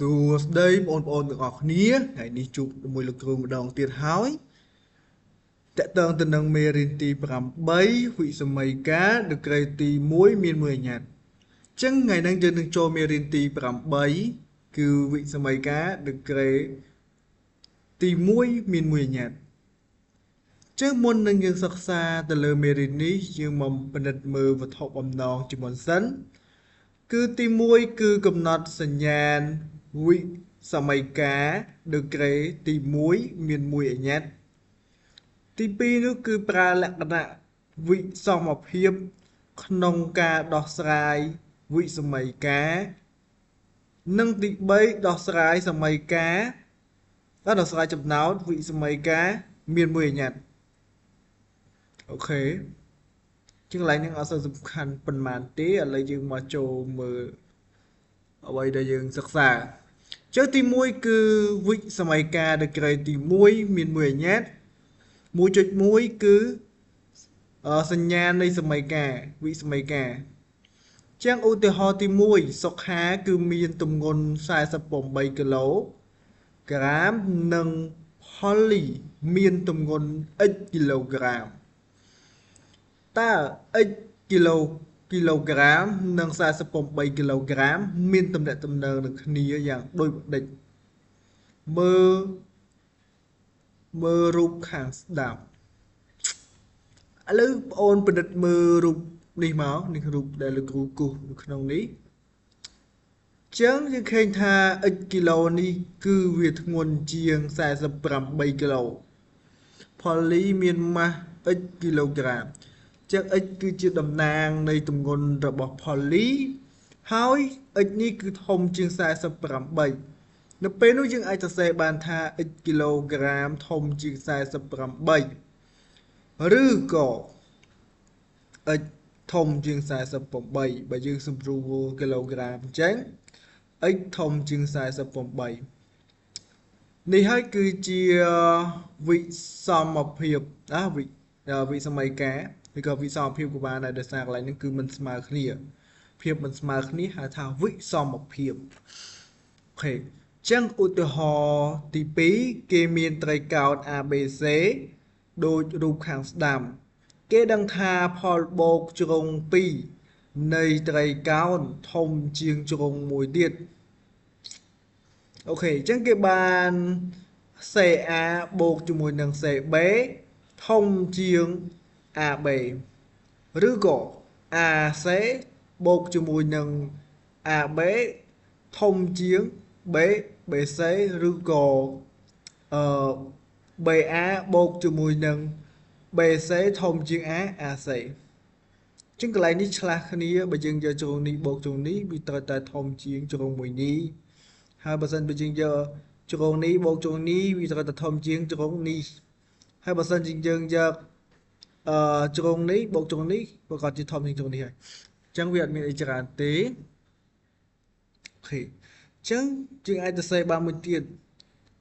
សួស្តីបងប្អូនទាំងអស់គ្នាថ្ងៃនេះជួបជាមួយលោកគ្រូម្ដងទៀតហើយតកតងទៅនឹងមេរៀនទី8វិសម័យកាលដក្រេទី1មានមួយអញ្ញត្តិអញ្ចឹងថ្ងៃនេះយើងនឹងចូលមេរៀនទី8គឺវិសម័យកាលដក្រេទី1មានមួយអញ្ញត្តិចឹងមុននឹងយើងសិក្សាទៅលើមេរៀននេះយើងមកពិនិត្យមើលវត្ថុបំណងជាមុនសិនគឺទី1គឺកំណត់សញ្ញាណវិសម័យកាលដឺក្រេទី1មានមួយអញ្ញត្តិទី2នោះគឺប្រើលក្ខណៈវិសមភាពក្នុងការដោះស្រាយវិសម័យកាលនិងទី3ដោះស្រាយសម័យកាលដោះស្រាយចំណោទវិសម័យកាលមានមួយអញ្ញត្តិអូខេជាងកន្លែងនេះអត់សូវសំខាន់ប៉ុន្មានទេឥឡូវយើងមកចូលមើលអ្វីដែលយើងសិក្សាជើងទី1គឺវិសម័យកាលដក្រេទី1មានមួយអញ្ញត្តិ 1.1 គឺសញ្ញានៃសម័យកាលវិសម័យកាលចឹងឧទាហរណ៍ទី1សុខាគឺមានទម្ងន់48គីឡូក្រាមនិងផលីមានទម្ងន់ x គីឡូក្រាមតើ x គីឡូក្រាមនិង48គីឡូក្រាមមានទំនាក់ទំនងនឹងគ្នាយ៉ាងដូចម្ដេចមើលរូបខាងស្ដាំឥឡូវបងអូនពិនិត្យមើលរូបនេះមកនេះរូបដែលលោកគ្រូគូសនៅក្នុងនេះចឹងយើងឃើញថា x គីឡូនេះគឺវាធ្ងន់ជាង48គីឡូផលីមានម៉ាស់ x គីឡូក្រាមចឹង x គឺជាតំណាងនៃទម្ងន់របស់ផលីហើយ x នេះគឺធំជាង48នៅពេលនោះយើងអាចសរសេរបានថា x គីឡូក្រាមធំជាង48ឬក៏ x ធំជាង48បើយើងសម្រួលគីឡូក្រាមអញ្ចឹង x ធំជាង48នេះហើយគឺជាវិសមភាពណាវិសម័យកាលឬក៏វិសមភាពក៏បានដែរដោយសារកន្លែងហ្នឹងគឺមិនស្មើគ្នាភាពមិនស្មើគ្នាហៅថាវិសមភាពអូខេចឹងឧទាហរណ៍ទី2គេមានត្រីកោណ ABC ដូចរូបខាងស្ដាំគេដឹងថាផលបូកជ្រុង2នៃត្រីកោណធំជាងជ្រុងមួយទៀតអូខេអញ្ចឹងគេបាន CA បូកជាមួយនឹង CB ធំជាង AB ឬក៏ AC បូកជាមួយនឹង AB ធំជាង B BC ឬក៏BA បូកជាមួយនឹង BC ធំជាង A AC ចឹងកន្លែងនេះឆ្លាស់គ្នាបើយើងយកជ្រុងនេះបូកជ្រុងនេះវាត្រូវតែធំជាងជ្រុងមួយនេះហើយបើសិនបើយើងយកជ្រុងនេះបូកជ្រុងនេះវាត្រូវតែធំជាងជ្រុងនេះហើយបើសិនជាយើងយកជ្រុងនេះបូកជ្រុងនេះប្រកាសជាធំជាងជ្រុងនេះហើយអញ្ចឹងវាអត់មានអីច្រើនទេអូខេអញ្ចឹងយើងអាចសរសេរបានមួយទៀត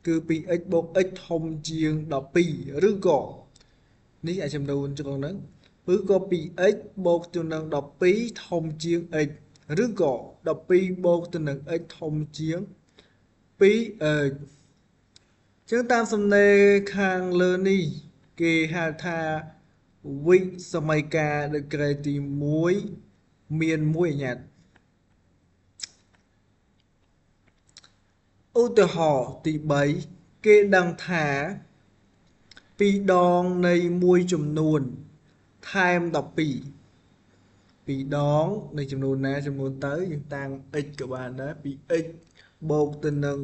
គឺ 2x បូក x ធំជាង12ឬក៏នេះអាចចំនួនជ្រុងហ្នឹងឬក៏ 2x បូកទៅនឹង12ធំជាង x ឬក៏12បូកទៅនឹង x ធំជាង 2x ចឹងតាមសំណេរខាងលើនេះគេហៅថាវិសម័យកាលដក្រេទី1មានមួយអញ្ញត្តិឧទាហរណ៍ទី3គេដឹងថា2ដងនៃមួយចំនួនថែម12 2ដងនៃចំនួនណាចំនួនទៅយើងតាំង x ក៏បានដែរ 2x បូកទៅនឹង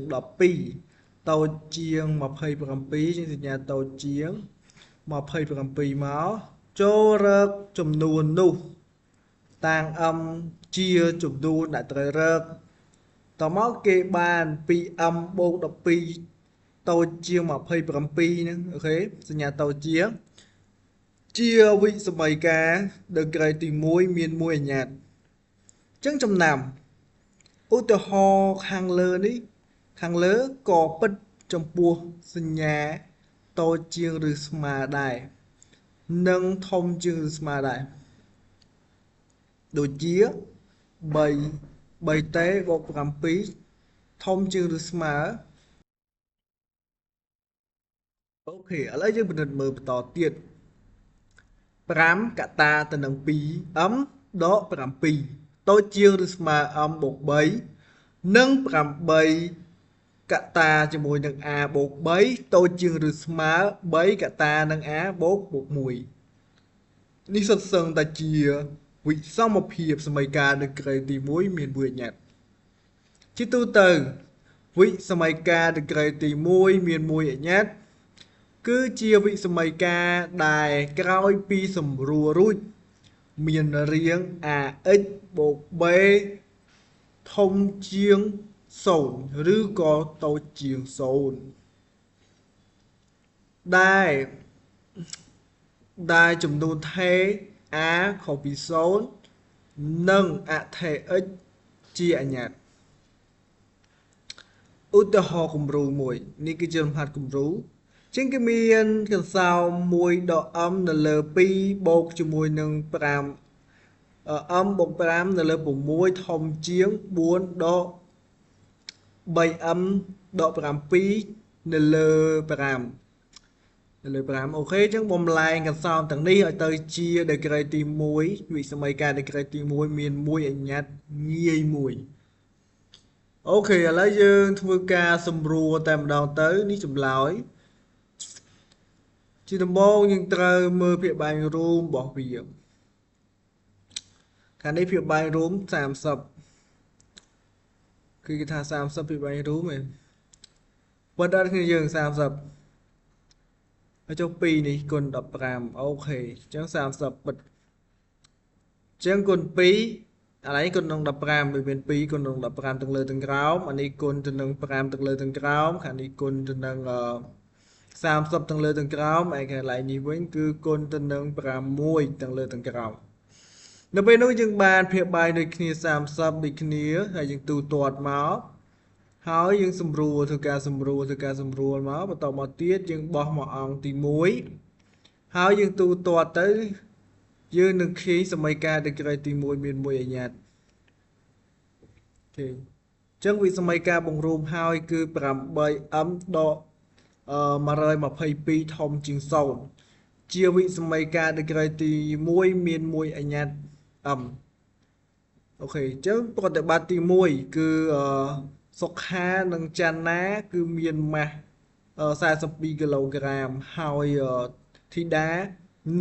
12តូចជាង27ជាងសញ្ញាតូចជាង27មកចូលរកចំនួននោះតាំង m ជាចំនួនដែលត្រូវរកតមកគេបាន 2m បូក12តូចជាង27ហ្នឹងអូខេសញ្ញាតូចជាងជាវិសម័យកាលដឺក្រេទី1មានមួយអញ្ញត្តិអញ្ចឹងចំណាំឧទាហរណ៍ខាងលើនេះខាងលើក៏ពិតចំពោះសញ្ញាតូចជាងឬស្មើដែរនិងធំជាងឬស្មើដែរដូចជា3 3t បូក7 ធំជាងឬស្មើអូខេឥឡូវយើងពិនិត្យមើលបន្តទៀត5កតាទៅនឹង 2m ដក7តូចជាងឬស្មើ m បូក3និង8កតាជាមួយនឹង a បូក3តូចជាងឬស្មើ3កតានឹង a បូក1នេះសុទ្ធសឹងតែជាវិសមភាពសមីការដឺក្រេទី1មានមួយអញ្ញត្តិជាទូទៅវិសម័យការដឺក្រេទី1មានមួយអញ្ញត្តិគឺជាវិសម័យការដែលក្រោយពីសម្រួលរួចមានរាង ax បូក b ធំជាង0ឬក៏តូចជាង0ដែលចំនួនថេ a ខុសពី0និងអថេ x ជាអញ្ញត្តិឧទាហរណ៍គំរូមួយនេះគឺជាលំហាត់គំរូជាងគេមានកន្សោម1ដក m នៅលើ2បូកជាមួយនឹង5 m បូក5នៅលើ6ធំជាង4ដក 3m ដក7នៅលើ5នៅលើ5អូខេអញ្ចឹងបំលែងកន្សោមទាំងនេះឲ្យទៅជាដឺក្រេទី1វិសម័យការដឺក្រេទី1មានមួយអញ្ញត្តិងាយមួយអូខេឥឡូវយើងធ្វើការសម្រួលតែម្ដងទៅនេះចម្លើយជាដំបូងយើងត្រូវមើលភាគបែងរួមរបស់វាខាងនេះភាគបែងរួម30គឺគេថា30ភាគបែងរួមឯងបើដល់គ្នាយើង30ហើយចុះ2នេះគុណ15អូខេអញ្ចឹង30បិទអញ្ចឹងគុណ2អានេះគុណនឹង15វាមាន2គុណនឹង15ទាំងលើទាំងក្រោមអានេះគុណទៅនឹង5ទាំងលើទាំងក្រោមខាងនេះគុណទៅនឹង30ទាំងលើទាំងក្រោមឯកន្លែងនេះវិញគឺគុណទៅនឹង6ទាំងលើទាំងក្រោមនៅពេលនោះយើងបានភាគបែងដូចគ្នា30ដូចគ្នាហើយយើងទូទាត់មកហើយយើងសម្រួលធ្វើការសម្រួលធ្វើការសម្រួលមកបន្តមកទៀតយើងបោះមកអង្គទី1ហើយយើងទូទាត់ទៅយើងនឹងឃើញសមីការដឺក្រេទី1មានមួយអញ្ញត្តិអូខេអញ្ចឹងវិសម័យការបង្រួមហើយគឺ 8m ដក122ធំជាង0ជាវិសម័យការដឺក្រេទី1មានមួយអញ្ញត្តិ m អូខេអញ្ចឹងប្រតិបត្តិទី1គឺសុខានិងចន្ទណាគឺមានម៉ាស់42គីឡូក្រាមហើយធីតា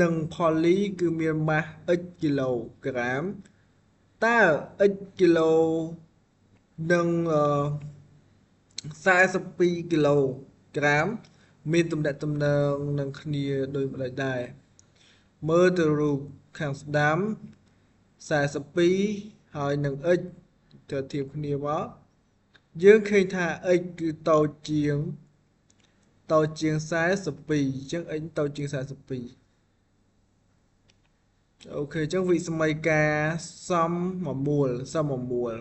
និងផលីគឺមានម៉ាស់ x គីឡូក្រាមតើ x គីឡូនិង42គីឡូក្រាមមានទំនាក់ទំនងនឹងគ្នាដូចម្តេចដែរមើលទៅរូបខាងស្ដាំ42ហើយនឹង x ទៅធៀបគ្នាមកយើងឃើញថា x គឺតូចជាង42អញ្ចឹង x តូចជាង42អូខេអញ្ចឹងវិសម័យការសមមូលសមមូល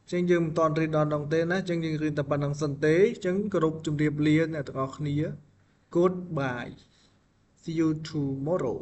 អញ្ចឹងយើងមិនតន់រៀនដល់ដងទេណាអញ្ចឹងយើងរៀនតែប៉ុណ្្នឹងសិនទេអញ្ចឹងគោរពជម្រាបលាអ្នកទាំងអស់គ្នា Goodbye, see you tomorrow.